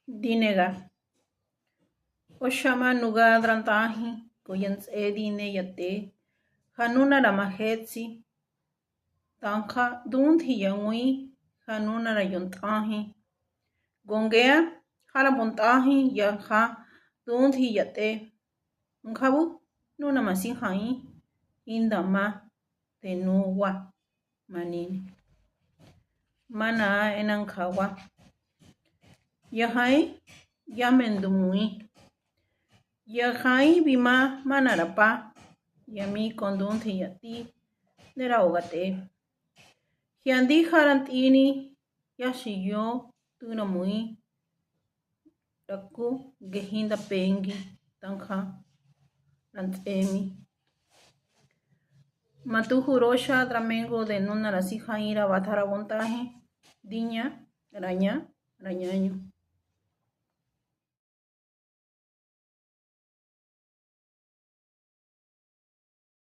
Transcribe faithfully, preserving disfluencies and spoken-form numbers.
Dine ga. Oxama nuga drantahi ko yants'e dine yate. Hanuna ra mahetsi. Tanha dunthi yangui. Hanuna ra yontahi. Gongea hara bontahi yaha dunthi yate. Nkabu nuna masi hai. Indama tenuwa. Manini. Mana ena nkawa. Yahai yamendumui. Yahai bima mana rapa. Yami kondunthi yati. Nera ogate. Hiandi harantini. Yashi yo tunamui. Raku gehinda pengi tanha rantsemi. Matuhu roxa dramengo de nuna rasi haira batara bontahe. Diña raña rañaño.